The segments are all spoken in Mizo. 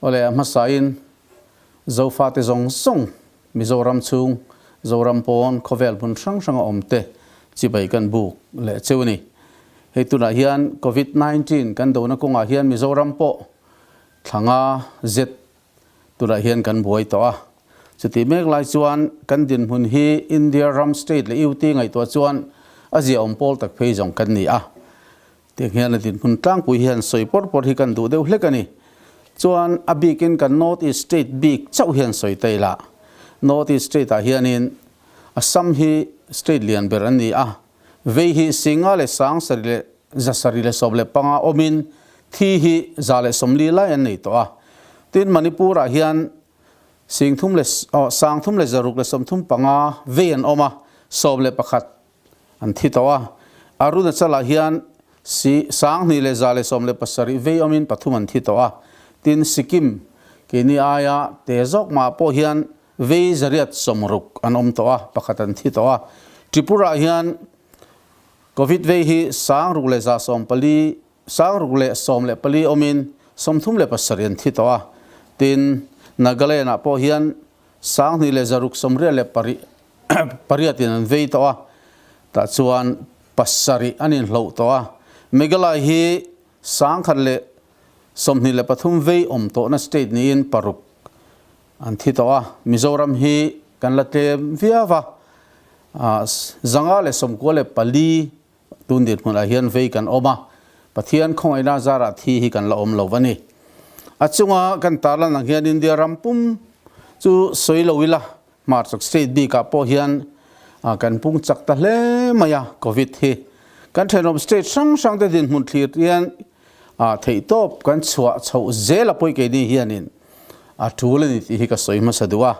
Awle a hmasain Zofate zawng zawng Mizoram chhung, Zoram pawn khawvel hmun hrang hranga awmte chibai kan buk leh cheu a ni. Hei tunah hian Covid 19 kan dona kawngah hian Mizoram pawh thla nga zet tunah hian kan buai tawh a. Chutih mek lai chuan kan dinhmun hi India ram state leh UT ngaihtuah chuan a ziaawm pawl tak phei zawng kan ni a. Tiang hian a dinhmun tlangpui hian sawi pawr pawr hi kan duh deuh hlek a ni. Chuan a bikin kan North East state bik chauh hian sawi ta ila. North East state ah hianin Assam hi state lian ber an ni a, vei hi Singa leh Sang sarih leh zasarih leh 15 awmin thi hi 140 lai an nei tawh a. Tin Manipur ah hian Singthum leh Sangthum leh 635 vei an awm a, 11 An thi tawh a, Arunachal-ah hian si 2117 vei awmin pathum an thi tawh a, tin Sikkim keini aia te zawk mah pawh hian vei 860 an awm tawh a, pakhat an thi tawh a. Tripura-ah hian Covid vei hi 6114 614 awmin 37 an thi tawh a, tin Nagaland-ah pawh hian 2688 pariatin an vei tawh a, tah chuan pasarih an inhloh tawh a. Meghalaya hi 123 vei awm tawhna state niin paruk an thi tawh a. Mizoram hi kan la tlem viau a, 594 tun dinhmunah hian vei kan awm a, Pathian khawngaihna zarah thi hi kan la awm lo a ni. A chunga kan tarlan ang hian India ram pum chu sawi lo ila, Hmarchhak state bikah pawh hian kan pung chak ta hle mai a, Covid hi kan thenawm state hrang hrang te dinhmun thlir hian theihtawp kan chhuah chhoh zel a pawi keini hianin a tul a ni tih hi ka sawi hmasa duh a.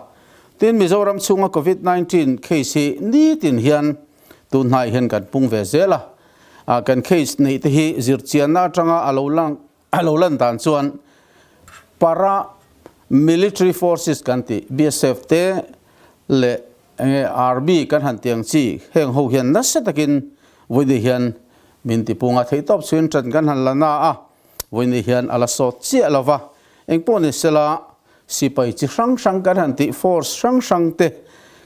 Tin, Mizoram chhunga Covid 19 case hi nitin hian Tunhnai hian kan pung ve zel a, kan case neih te hi zirchianna atanga a lo lang a lo lan dan chuan para military forces kan tih BSF te leh enge army kan han tih ang chi heng ho hian nasa takin vawiin hian min ti pung a, theihtawp chhuin tan kan han la na a, vawiin hian a la sawt chiah lo va, engpawh ni sela Sipai chi hrang hrang kan han tih force hrang hrang te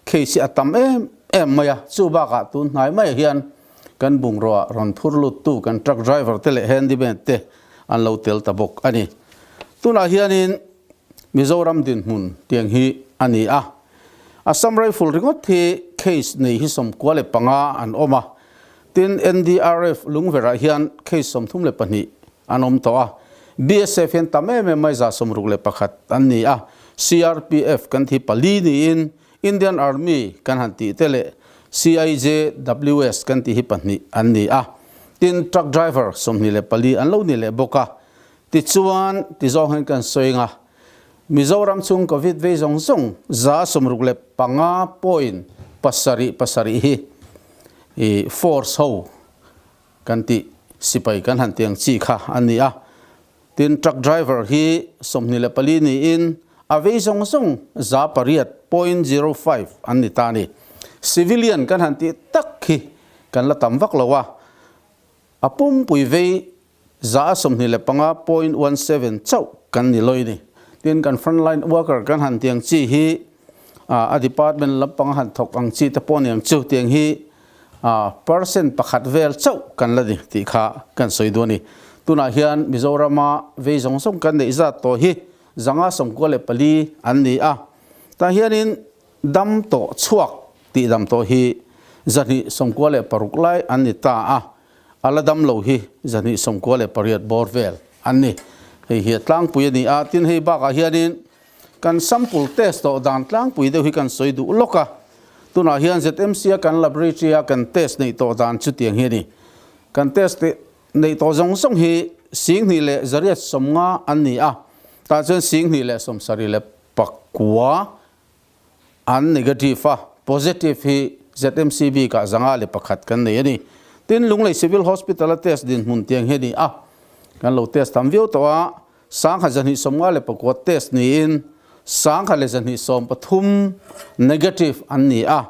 case hi a tam em em mai a, chu bakah tun hnai maiah hian kan bungrua rawn phur lut tu kan truck driver te leh handyman te an lo tel ta bawk a ni. Tunah hianin Mizoram dinhmun tiang hi a ni a, Assam Rifle ringawt hi case nei hi 95 an awm a, tin NDRF Lungverah hian case 32 an awm tawh a, BSF hian tam em em mai 61 an ni a, CRPF kan thi pali niin Indian Army kan han tih te leh CIJWS kan tih hi pahnih an ni a, tin truck driver 24 an lo ni leh bawk a, tichuan ti zawng hian kan sawi ang a, Mizoram chung Covid vei zawng zawng 65 point pasarih pasarih hi force ho Kan tih sipai kan han tiang chi kha a ni a. Tin, truck driver hi 24 niin a vei zawng zawng 8.05 an ni ta a ni. Civilian kan han tih tak khi kan la tam vak lo a, a pumpui vei 25.17 chauh kan ni lawi ni. Tin, kan frontline worker kan han tiang chi hi a department lampang han thawk ang chi te pawh niang chu tiang hi percent pakhat vel chauh kan la ni tih kha kan sawi duh a ni. Tunah hian Mizorama vei zawng zawng kan neih zat tawh hi 594 an ni a, tah hianin dam tawh chhuak tih dam tawh hi 296 lai an ni ta a, a la dam lo hi 298 bawr vel an ni. Hei hi a tlangpui a ni a, tin hei bakah hianin Kan sample test tawh dan tlangpui deuh hi kan sawi duh lawk a, tunah hian ZMC a kan laboratory a kan test neih tawh dan chutiang hi a ni. Kan test neih tawh zawng zawng hi 2150 an ni a, tah chuan 2179 an negative a, positive hi ZMC bikah 501 kan nei a ni. Tin, Lunglei Civil Hospital a test dinhmun tiang hi a ni a, kan lo test tam viau tawh a, 1259 test niin 1213 negative an ni a,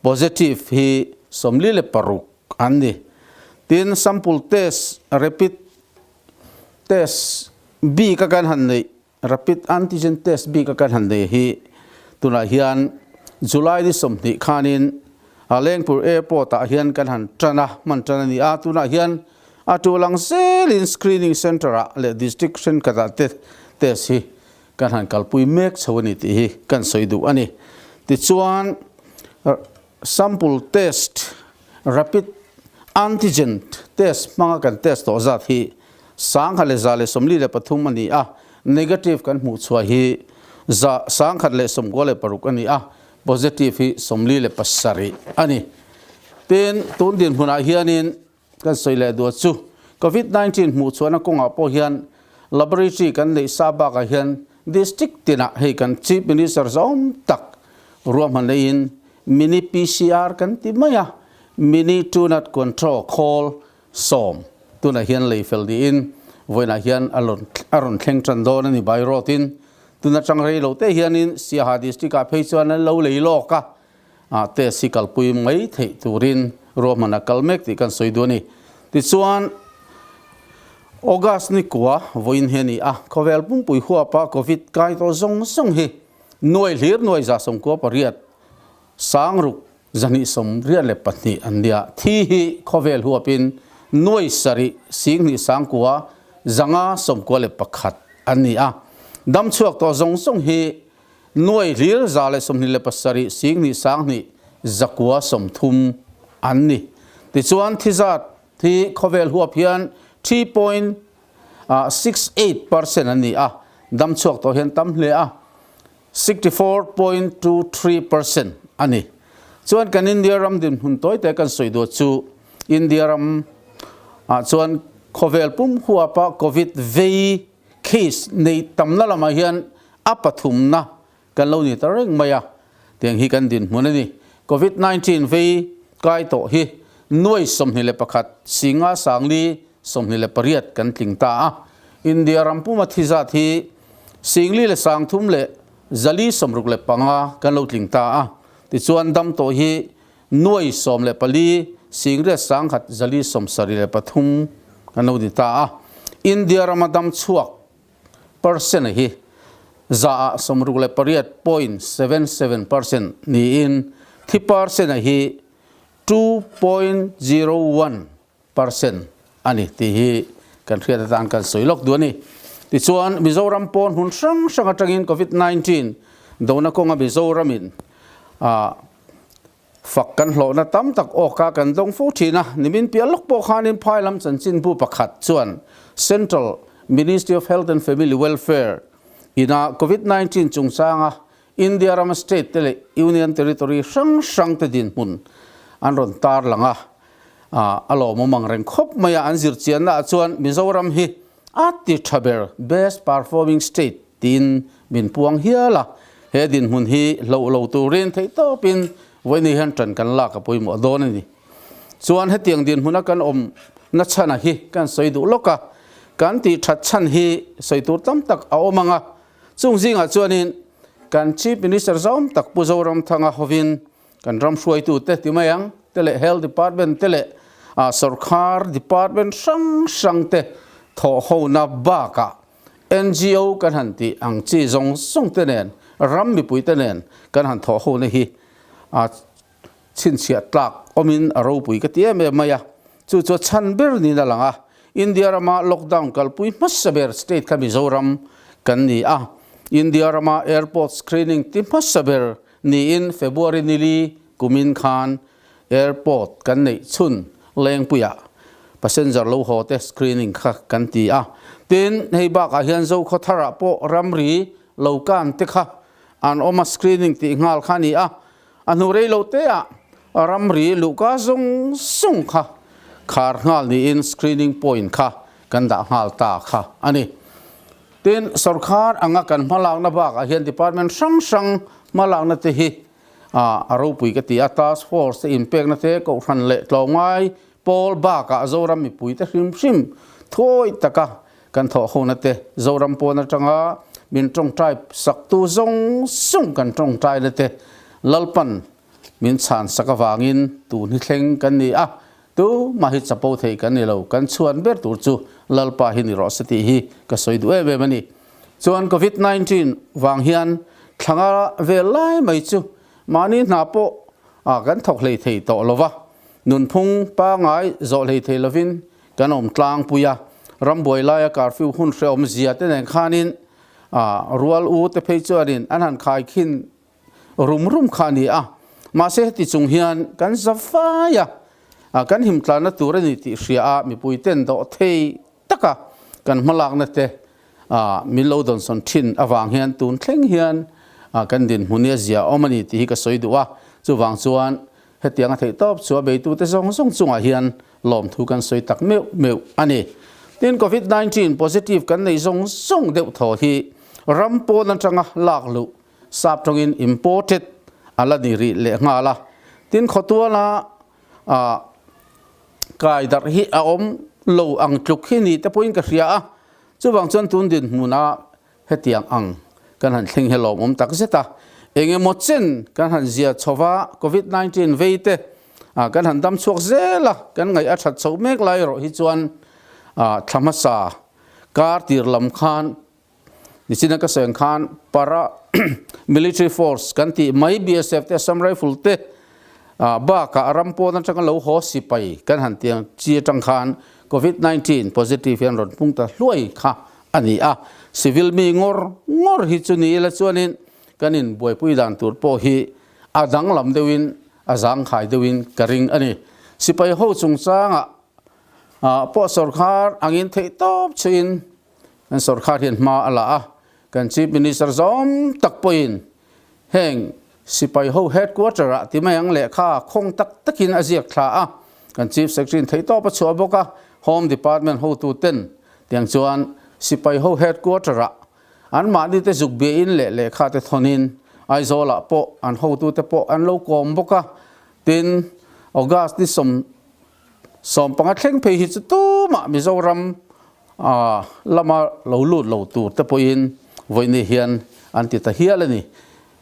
positive hi 46 an ni. Tin, sample test, rapid test bik a kan han neih. Rapid Antigen Test bik a kan han nei hi tunah hian July ni 20 khanin a Lengpur Airport ah hian kan han tan a, hman tan a ni a, tunah hian a tul ang zelin Screening Centre ah leh District thenkhat ah te test hi kan han kalpui mek chho a ni tih hi kan sawi duh a ni. Tichuan sample test, rapid antigen test hmanga kan test tawh zat hi 1143 a ni a, negative kan hmuh chhuah hi 196 a ni a, positive hi 47 a ni. Tin, tun dinhmunah hianin Kan sawi leh duah chu Covid 19 hmuh chhuahna kawngah pawh hian laboratory kan neih sa bakah hian district tinah hei kan Chief Minister zawm tak ruahman neiin mini PCR kan ti mai a, mini Tunat Control khawl 10 tunah hian lei fel niin vawiinah hian a rawn thleng tan dawn a ni by road in tun atang rei lo te hianin Siaha district ah phei chuan an lo lei lawk a. Ah test hi kalpui mai theih turin ruahman a kal mek tih kan sawi duh a ni. Tichuan, August ni kua vawiin hi a ni a, khawvel pumpui huapa Covid kai tawh zawng zawng hi nuai hlir nuai 98 sangruk 282 an nia. Thi hi khawvel huapin nuai 7 singhnih sangkua 591 an ni a. Damchhuak tawh zawng zawng hi Nuai hlir 127 singhnih sanghnih 930 an ni. Tichuan thi zat hi khawvel huap hian 3.68% an ni a, dam chhuak tawh hian tam hle a, 64.23% a ni. Chuan kan India ram dinhmun tawi te kan sawi duat chu India ram ah chuan khawvel pum huapa Covid vei Case nei tamna lamah hian a pathumna kan lo ni ta reng mai a, tiang hi kan dinhmun a ni. Covid 19 vei kai tawh hi nuai 21 singa sangli 28 kan tling ta a. India ram puma thi zat hi singli leh sangthum leh zali 65 kan lo tling ta a. Tichuan dam tawh hi nuai 14 singriat sangkhat 473 kan lo ni ta a. India rama dam chhuak percent hi za ah 68.77% niin thi percent hi 2.01% a ni tih hi kan hriat atan kan sawi lawk duh a ni. Tichuan Mizoram pawn hmun hrang hrang atangin Covid 19 dona kawnga Mizoramin ah Fak kan hlawhna tam tak awka kan dawng fo thin a, nimin piah lawk pawh khanin phai lam chanchinbu pakhat chuan Central Ministry of Health and Family Welfare ina Covid 19 chungchanga India rama state te leh Union Territory hrang hrang te dinhmun an rawn tarlang a, a lawmawm ang reng khawp mai a, an zirchianna ah chuan Mizoram hi A ti tha ber, best performing state, tiin min puang hial a, he dinhmun hi hloh lo turin theihtawpin vawiin hian tan kan lak a pawimawh dawn a ni. Chuan hetiang dinhmuna kan awm na chhana hi kan sawi duh lawk a, kan tih that chhan hi sawi tur tam tak a awm ang a, chung zingah chuanin kan Chief Minister zawm tak Pu Zoramthanga hovin Kan ram hruaitute ti mai ang te leh Health Department te leh sorkar department hrang hrang te thawhhona bakah NGO kan han tih ang chi zawng zawng te nen ram mipui te nen kan han thawhhona hi a chhinchhiah tlak awmin a ropui ka ti em em mai a. Chu chu a chhan ber niin a lang a. India rama lockdown kalpui hmasa ber state kha Mizoram kan ni a. India rama airport screening ti hmasa ber Niin February nili kumin khan airport kan neih chhun Lengpuiah passenger lo haw te screening kha kan ti a. Tin, hei bakah hian Zokhaw tharah pawh ramri lo kan te kha an awm a, screening tih nghal kha a ni a. A hnu rei lo teah ramri luhka zawng zawng kha khar nghal niin screening point kha kan dah nghal ta kha a ni. Tin, sorkar anga kan hmalakna bakah hian department hrang hrang hmalakna te hi a ropui ka ti a, task force te inpekna te, kohhran leh tlawmngai pawl bakah Zoram mipui te hrim hrim thuawi taka kan thawhhona te, Zoram pawn atanga min tawngtai saktu zawng zawng kan tawngtaina te Lalpan min chhan sak avangin tun hi thleng kan ni a, Tu mah hi chapo thei kan ni lo, kan chhuan ber tur chu Lalpa hi ni rawh se tih hi ka sawi duh em em a ni. Chuan Covid 19 vang hian thlanga vel lai mai chu mahni hna pawh kan thawk hlei thei tawh lo va, nunphung pangai zawh hlei thei lovin kan awm tlangpui a. Rambuai laia curfew hun hrehawm zia te nen khanin rual u te phei chuanin an han khaikhin rum rum kha a ni a. Mahse heti chung hian kan za fai a, kan himtlanna tur a ni tih hria a mipui ten dawh thei taka kan hmalakna te min lo dawnsawn thin avang hian tun thleng hian kan dinhmun hi a zia awm a ni tih hi ka sawi duh a. Chuvang chuan hetiang a theih tawp chu a beitute zawng zawng chungah hian lawmthu kan sawi tak meuh meuh a ni. Tin, Covid 19 positive kan nei zawng zawng deuh thaw hi ram pawn atanga lak luh sap tawngin imported a la ni rih leh nghal a. Tin, khawtuala kai darh hi a awm lo ang tluk hi ni te pawhin ka hria a, chuvang chuan tun dinhmuna hetiang ang kan han thleng hi lawmawm tak zet a, eng emaw chen kan han zia chho va, Covid 19 vei te kan han dam chhuak zel a, kan ngaih a that chho mek lai erawh hi chuan thla hmasa kar tir lam khan Nichina ka sawi ang khan para military force kan tih mai BSF te Assam Rifle te bakah ram pawn atanga lo haw sipai kan han tih ang chi atang khan Covid 19 positive hian rawn pung ta hluai kha a ni a. Civil mi ngawr ngawr hi chu ni ila chuanin kan in buaipui dan tur pawh hi a danglam deuhin a zangkhai deuhin ka ring a ni. Sipai ho chungchangah pawh sorkar angin theih tawp chuin Kan sorkar hian hma a la a, kan Chief Minister zawm tak pawhin heng sipai ho headquarter ah ti mai ang lehkha khawng tak takin a ziak thla a, kan Chief Secretary in theihtawp a chhuah bawk a, Home Department hotu ten tiang chuan sipai ho headquarter ah anmahni te zuk biain leh lehkha te thawnin Aizawl ah pawh an hotu te pawh an lo kawm bawk a, tin August ni 15 thleng phei hi chu tumah Mizoram lama lo lut lo tur te pawhin vawiin hian an ti ta hial a ni.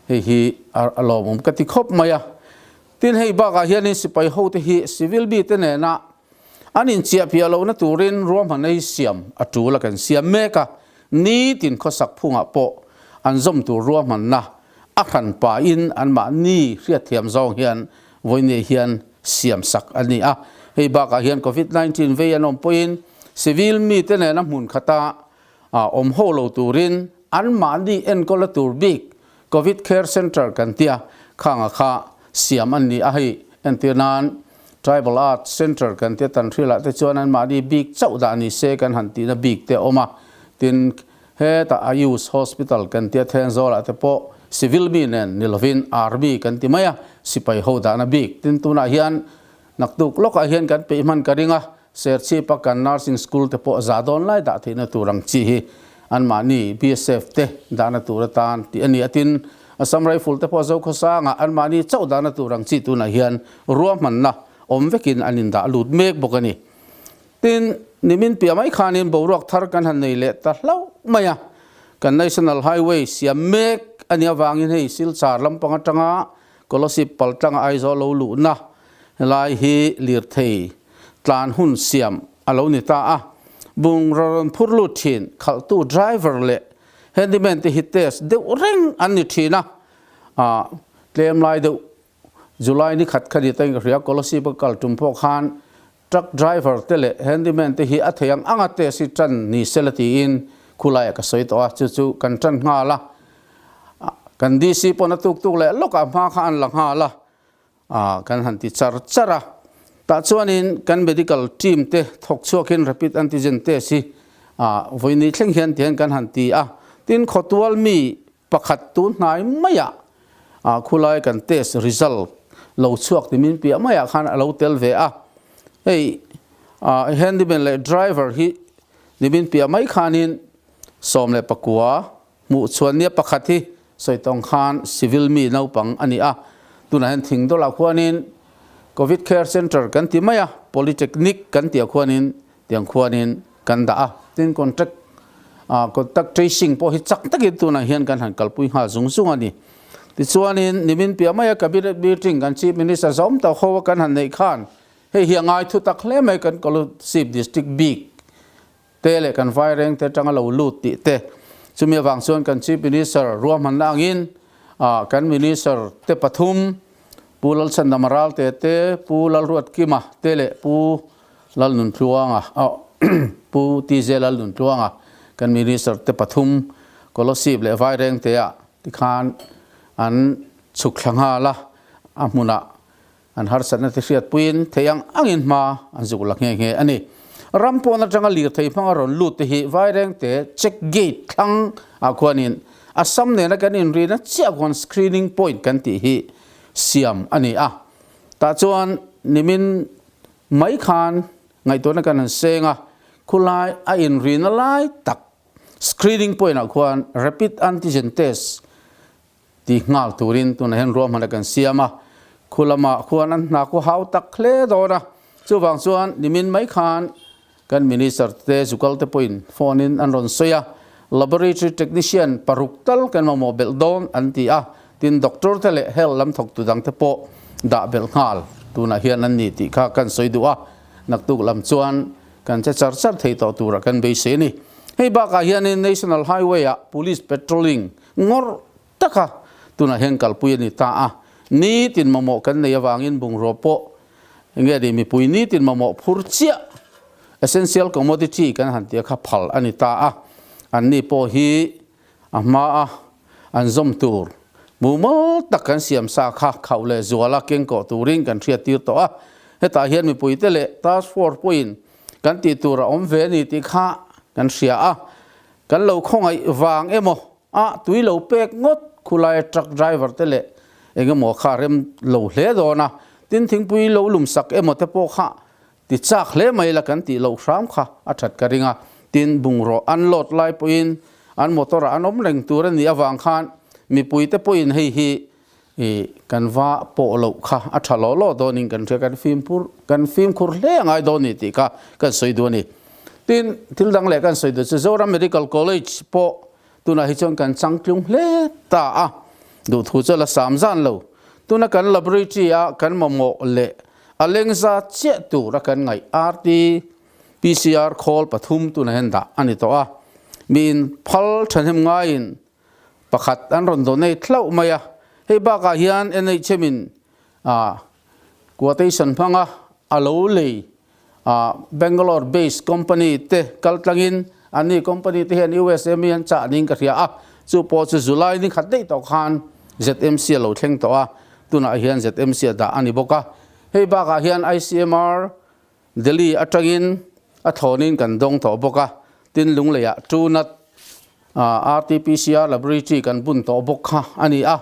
Hei hi a lawmawm ka ti khawp mai a. Tin hei bakah hianin sipai hote hi civil bite nena an inchiahpiah lohna turin ruahmanna hi siam a tul a kan siam mek a. Nitin khawsak phungah pawh an zawm tur ruahmanna a hran pahin anmahni hriatthiam zawng hian vawiin hian siam sak a ni a. Hei bakah hian Covid 19 vei an awm pawhin civil mite nena hmun khata awm ho lo turin anmahni enkawlna tur bik Covid Care Centre kan tia khanga kha siam an ni a. Hei entir nan Tribal Art Centre kan tia Tanhril-ah te chuan anmahni bik chauh dah ni se kan han tihna bik te a awm a. Tin, hetah Ayush Hospital kan tia Thenzawl-ah te pawh civil mi nen ni lovin Army kan ti mai a, sipai ho dahna bik. Tin, tunah hian naktuk lawkah hian kan peih hman ka ring a, Serchhip-a kan Nursing School te pawh za dawn lai dah theihna tur ang chi hi anmahni BSF te dahna tur atan tih a ni a. Tin, Assam Rifle te pawh Zokhawsangah anmahni chauh dahna tur ang chi tunah hian ruahmanna awm vekin an indah lut mek bawk a ni. Tin, nimin piah mai khanin boruak thar kan han nei leh ta hlauh mai a, kan National Highway siam mek a nih avangin hei Silchar lampang atanga Kolosip paltlanga Aizawl lo luhna helai hi lirthei tlan hun siam a lo ni ta a, bungraw rawn phur lut thin khalhtu driver leh handyman te hi test deuh reng an ni thin a, tlem lai deuh July ni khat kha ni ta in ka hria, Kolosip a kal tum pawh khan Truck driver te leh handyman te hi a thei ang anga test hi tan ni sela tiin khulaiah ka sawi tawh a, chu chu kan tan nghal a. Kan DC pawn a tuk tuk leh lawkah hma kha an la nghal a, kan han ti char char a. Tah chuanin kan medical team te thawk chhuakin rapid antigen test hi vawiini thleng hian tihian kan han ti a. Tin, khawtual mi Pakhat tun hnai maiah khulai kan test result lo chhuak ti min piah maiah khan a lo tel ve a. Hei handyman leh driver hi ni min piah mai khanin 19 hmuh chhuan nia pakhat hi sawi tawng khan civil mi naupang a ni a. Tunah hian Thingdawlah khuanin Covid Care Centre kan ti mai a, Polytechnic kan tih ah khuanin Tiang khuanin kan dah a, tin contract contact tracing pawh hi chak takin tunah hian kan han kalpui nghal zung zung a ni. Tichuanin nimin piah maia cabinet meeting kan chief minister zawm tak ho a kan han neih khan hei hi a ngai thu tak hle mai kan Kolasib district bik te leh kan Vaireng te atanga lo lut tih te. Chumi avang chuan kan Chief Minister ruahmanna angin kan Minister te pathum Pu Lalchhandama Ralte te, Pu Lalruatkima te leh Pu Lalnuntluanga, Pu TJ Lalnuntluanga kan Minister te pathum Kolosip leh Vairengte-ah tikhan an chhuk thla nghal a, a hmunah An harsatna te hriatpuiin thei ang angin hma an zuk la nghe nghe a ni. Ram pawn atanga lirthei hmanga rawn lut te hi Vairengte check gate thlang ah khuanin Assam nena kan inrina chiah khuan screening point kan tih hi siam a ni a. Tah chuan nimin mai khan ngaihtuahna kan han seng a, khulai a inrina lai tak screening point ah khuan rapid antigen test Ti nghal turin tunah hian ruahman a kan siam a, khu lamah khuan an hna khu hau tak hle dawn a, chuvang chuan nimin mai khan kan Minister te Zukal te pawhin phone in an rawn sawi a, Laboratory Technician paruk tal kan mamawh belh dawn an ti a, tin Doctor te leh Health lam thawktu dang te pawh dah belh nghal tunah hian an ni tih kha kan sawi duh a, naktuk lam chuan kan che char char thei tawh turah kan beisei a ni. Hei bakah hianin National Highway ah Police Patrolling Ngawrh taka tunah hian kalpui a ni ta a, nitin mamawh kan nei avangin bungraw pawh enge ni mipui nitin mamawh phur chiah essential commodity kan han tia kha phal a ni ta a, anni pawh hi a hma a an zawm tur mumal tak kan siam sa kha khauh leh zuala kengkawh turin kan hriattir tawh a, hetah hian mipuite leh task force pawhin kan tih tur a awm ve a ni tih kha kan hria a. Kan lo khawngaih vang emaw a tui lo pek ngawt khulai truck driver te leh engemaw kha rem lo hle dawn a, tin thingpui lo lum sak emaw te pawh kha ti chak hle mai la kan tih loh hram kha a that ka ring a, tin bungraw an load lai pawhin an motor ah an awm reng tur a nih avang khan mipui te pawhin hei hi i kan va pawh loh kha a tha law law dawnin kan hria, kan fimkhur kan fimkhur hle a ngai dawn ni tih kha kan sawi duh a ni. Tin, thil dang leh kan sawi duh chu Zoram Medical College pawh tunah hi chuan kan changtlung hle ta a, duhthu chu a la sam zan lo. Tuna kan laboratory a kan mamawh leh a lengza chiah tur a kan ngaih RT PCR khawl pathum tunah hian dah a ni tawh a, miin phal thahnem ngaiin Pakhat an rawn donate hlauh mai a, hei bakah hian NHM in quotation hmanga a lo lei Bangalore based company te kaltlangin anni company te hian USA mi an chah niin ka hria a, chu pawh chu July ni khat daih tawh khan ZMC a lo thleng tawh a, tunah hian ZMC a dah a ni bawk a. Hei bakah hian ICMR Delhi atangin a thlawnin kan dawng tawh bawk a, tin Lungleiah Trunat RTPCR Laboratory kan bun tawh bawk kha a ni a.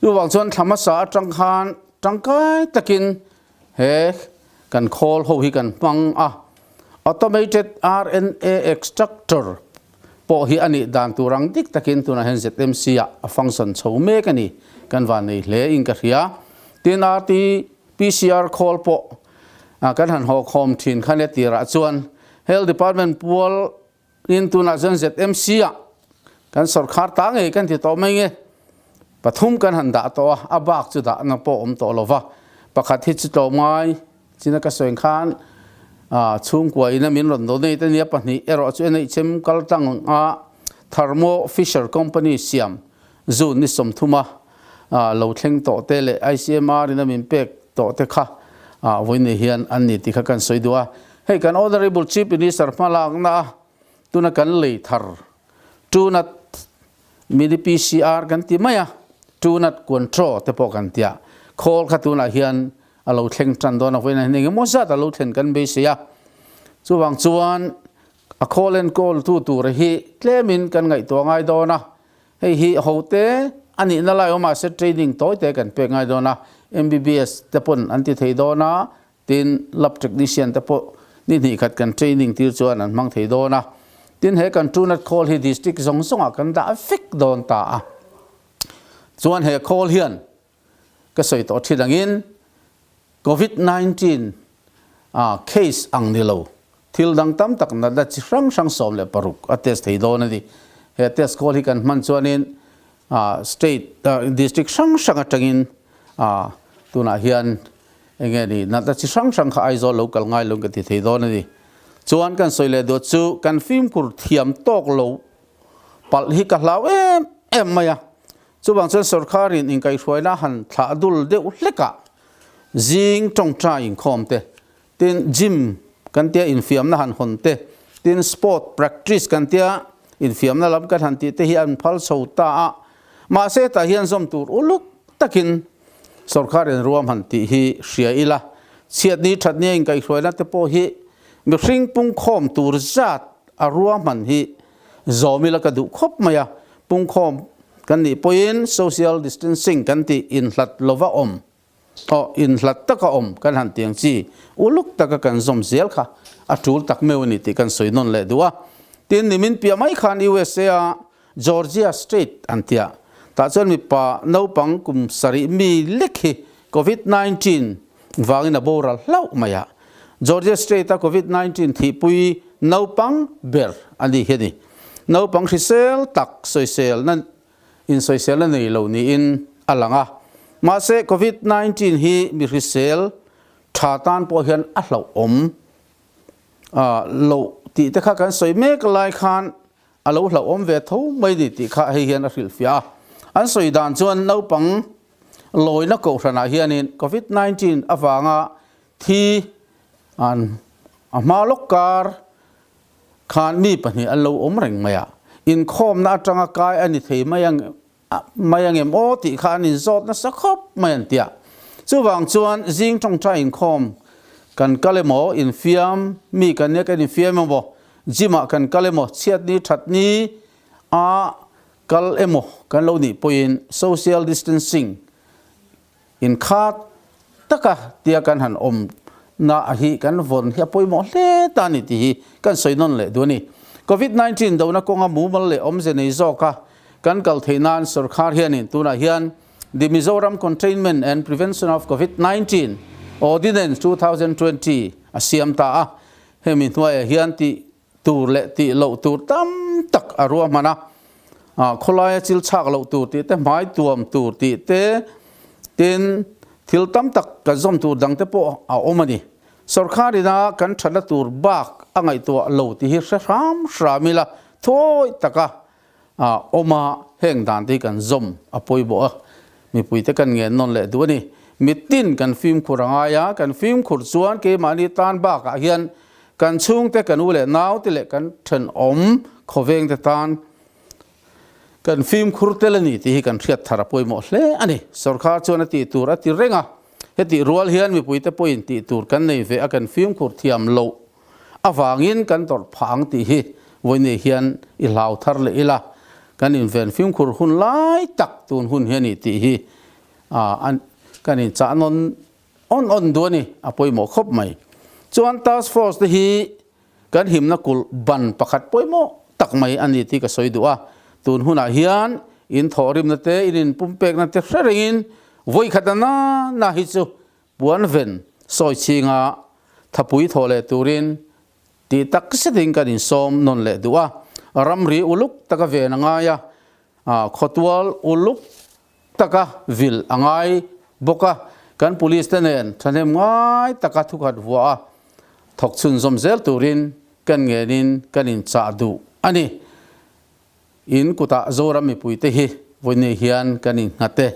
Chuvang chuan thla hmasa atang khan tangkai takin he kan khawl ho hi kan hmang a, Automated RNA Extractor pawh hi a nih dan tur ang dik takin tunah hian ZMC ah a function chho mek a ni, kan van nei hle in ka hria. Tin RT PCR khawl pawh kan han haw khawm thin kha nia tirah chuan Health Department pual in tunah chuan ZMC ah kan sorkar ta ngei kan ti tawh mai nge pathum kan han dah tawh a, a bak chu dahna pawh awm tawh lova pakhat hi chu tlawm ngai china ka sawi khan chhungkua ina min rawn donate ania pahnih erawh chu NHM kal tlang a Thermo Fisher Company siam June ni sawmthuma lo thleng tawh te leh ICMR in a min pek tawh te kha vawiin hian an ni tih kha kan sawi duh a. Hei kan Honourable Chief Minister hmalakna a tuna kan lei thar Tunat Mini PCR kan ti mai a, Tunat Control te pawh kan tia. Khawl kha tunah hian a lo thleng tan dawn a, vawiin ah hian engemaw zat a lo thlen kan beisei a. Chuvang chuan a khawl enkawl tu tur hi tlemin kan ngaihtuah ngai dawn a. Hei hi hote a nihna lai awm mahse training tawi te kan pek ngai dawn a, MBBS te pawn an ti thei dawn a, tin lab technician te pawh ni hnih khat kan training tir chuan an hmang thei dawn a, tin he kan Truenat khawl hi district zawng zawngah kan dah vek dawn ta a, chuan he khawl hian ka sawi tawh thin angin Covid 19 case ang ni lo thil dang tam tak natna chi hrang hrang 16 a test thei dawn a ni. He test khawl hi kan hman chuanin state district hrang hrang atangin tunah hian enge ni natna chi hrang hrang kha Aizawl lo kal ngai lo ka ti thei dawn a ni. Chuan kan sawi leh dawt chu kan fimkhur thiam tawk lo. palh hi ka hlau em em mai a. Chuvang chuan sorkarin inkaihhruaina han thlah dul deuh hlekah zing tawngtai inkhawm te, tin gym kan tia infiamna han hawn te, tin sport practice kan tia infiamna lam kan han tih te hi an phal chho ta a. Mahse tah hian zawm tur uluk takin sorkarin ruam han tih hi hria ila, chhiatni thatnia inkaihhruaina te pawh hi mihring pungkhawm tur zat a ruahman hi Zawm ila ka duh khawp mai a, pungkhawm kan nih pawhin social distancing kan tih inhlat lova awm, aw inhlat taka awm kan han tiang chi uluk taka kan zawm zel kha a tul tak meuh a ni tih kan sawi nawn leh duh a. Tin, nimin piah mai khan USA a Georgia State an tia, tah chuan mipa naupang kum sarih mi lek hi Covid 19 vangin a boral hlauh mai a. Georgia State-a Covid 19 thihpui naupang ber a ni hi a ni. Naupang hrisel tak sawiselna insawiselna nei lo niin a lang a. Mahse, Covid 19 hi mi hrisel tha tan pawh hian a hlauhawm loh tih te kha kan sawi mek lai khan a lo hlauhawm ve tho mai ni tih kha hei hian a hrilhfiah a. An sawi dan chuan naupang lawina kohhranah hianin Covid 19 avanga thi an a hma lawk kar khan mi pahnih an lo awm reng mai a, inkhawmna atanga kai a ni thei mai ang mai ang em aw tih kha an inzawt nasa khawp mai an ti a. Chuvang chuan zing tawngtai inkhawm kan kal emaw, infiam mi kan nia kan infiam emaw, gym ah kan kal emaw, chhiatni thatni a Kal emaw kan lo nih pawhin social distancing inkhat taka tia kan han awm na hi kan vawn hi a pawimawh hle ta a ni tih hi kan sawi nawn leh duh a ni. Covid 19 dona kawnga mumal leh awmze nei zawka kan kal theih nan sorkar hianin tunah hian The Mizoram Containment and Prevention of Covid 19 Ordinance 2020 a siam ta a, hemi hnuaiah hian tih tur leh tih loh tur tam tak a ruahman a, khawlaia chil chhak loh tur tih te, hmai tuam tur tih te, tin thil tam tak kan zawm tur dang te pawh a awm a ni. Sorkar ina kan thatna tur bak a ngaihtuah lo tih hi hre hram hram ila thuawih taka awm a, heng dan te hi kan zawm a pawimawh a, mipuite kan ngen nawn leh duh a ni. Mitin kan fimkhur a ngai a, kan fimkhur chuan keimahni tan bakah hian kan chhungte, kan u leh naute leh kan thenawm khawvengte tan kan fimkhur tel a ni tih hi kan hriat thar a pawimawh hle a ni. Sorkar chuan a tih tur a ti reng a, hetih rual hian mipuite pawhin tih tur kan nei ve a, kan fimkhur thiam loh avangin kan tawrh phah ang tih hi vawiinei hian i hlau thar leh ila, kan inven fimkhur hun lai tak tun hun hi a ni tih hi kan inchah nawn awn awn duh a ni, a pawimawh khawp mai. Chuan task force te hi kan himna kulh ban pakhat pawimawh tak mai a ni tih ka sawi duh a, tun hunah hian in thawhrimna te, in inpumpekna te hre rengin vawikhat a na na hi chu Puan ven sawi chhinga thapui thawh leh turin tih tak zetin kan insawm nawn leh duh a, ramri uluk taka ven a ngai a, khawtual uluk taka vil a ngai bawk a, kan police te nen thahnem ngai taka thukhat vuah a thawk chhunzawm zel turin kan ngenin kan inchah duh a ni. In kutah Zoram mipuite hi vawiin hian kan innghat e.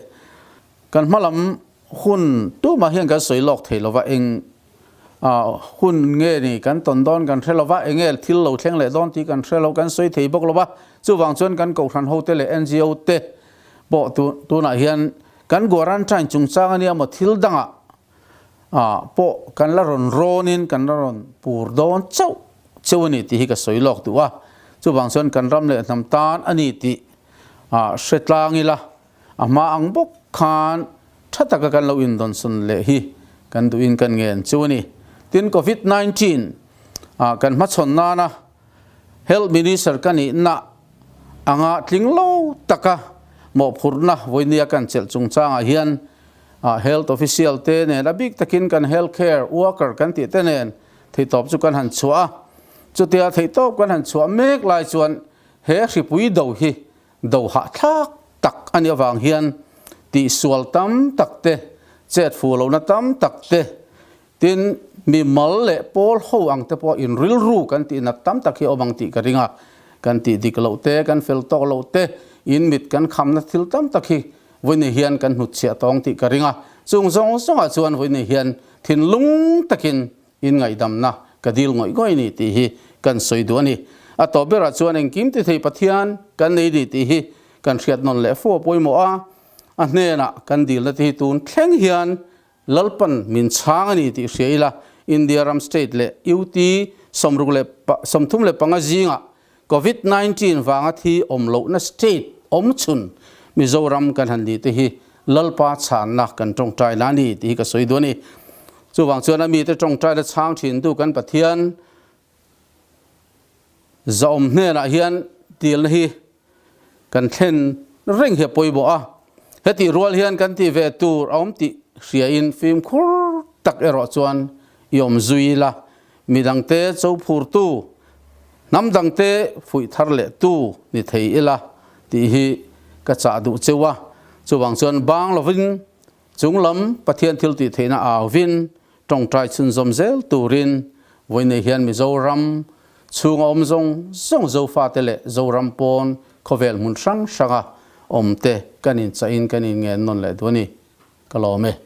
Kan hmalam hun tumah hian kan sawi lawk thei lova, eng hun nge ni kan tawn dawn kan hre lova, eng nge thil lo thleng leh dawn tih kan hre lo, kan sawi thei bawk lova. Chuvang chuan kan Kohhran hote leh NGO te pawh tunah hian kan quarantine chungchang ania maw thil dangah pawh kan la rawn rawnin kan la rawn pur dawn chauh cheu a ni tih hi ka sawi lawk duh a, chuvang chuan kan ram leh hnam tan a ni tih hre tlang ila, a hma ang bawk khan tha taka kan lo indawnsawn leh hi kan duhin kan ngen chu a ni. Tin, Covid 19 kan hmachhawn nana Health Minister ka nihna anga tling lo taka mawhphurhna vawinia kan chelh chungchangah hian Health official te nen a bik takin kan health care worker kan tih te nen theihtawp chu kan han chhuah a, chutia theihtawp kan han chhuah mek lai chuan he hripui do hi do hahthlak tak a nih avang hian tihsual tam tak te, chet fuh lohna tam tak te, tin mi mal leh pawl ho ang te pawh in rilru kan tih nat tam tak hi a awm ang tih ka ring a. Kan tih dik loh te, kan fel tawk loh te, in mit kan khamna thil tam tak hi vawiin hian kan hnutchhiah tawng tih ka ring a. Chung zawng zawngah chuan vawiin hian thinlung takin in ngaihdamna ka dil ngawih ngawih ni tih hi kan sawi duh a ni. A tawp berah chuan engkim ti thei Pathian kan nei ni tih hi kan hriat nawn leh fo a pawimawh a, a hnenah kan dilna te hi tun thleng hian Lalpan min chhang a ni tih hria ila, India ram state leh UT 65 zingah Covid 19 vanga thi awm lohna state awm chhun Mizoram kan han ni te hi Lalpa chhanna kan tawngtai la ni tih hi ka sawi duh a ni. Chuvang chuan a mite tawngtai la chhang thintu kan Pathian Zahawm hnenah hian tilna hi kan thlen reng hi a pawimawh a, hetih rual hian kan tih ve tur a awm tih hriain fimkhur tak erawh chuan i awm zui ila, midangte cho phurtu, hnam dangte fuih thar leh tu ni thei ila tih hi ka chah duh cheu a. Chuvang chuan bang lovin Chunglam Pathian thil tih theihna auvin tawngtai chhunzawm zel turin vawiinei hian Mizoram chhunga awm zawng zawng Zofate leh Zoram pawn khawvel hmun hrang hranga awmte kan inchahin kan inngen nawn leh duh a ni. Ka lawm e.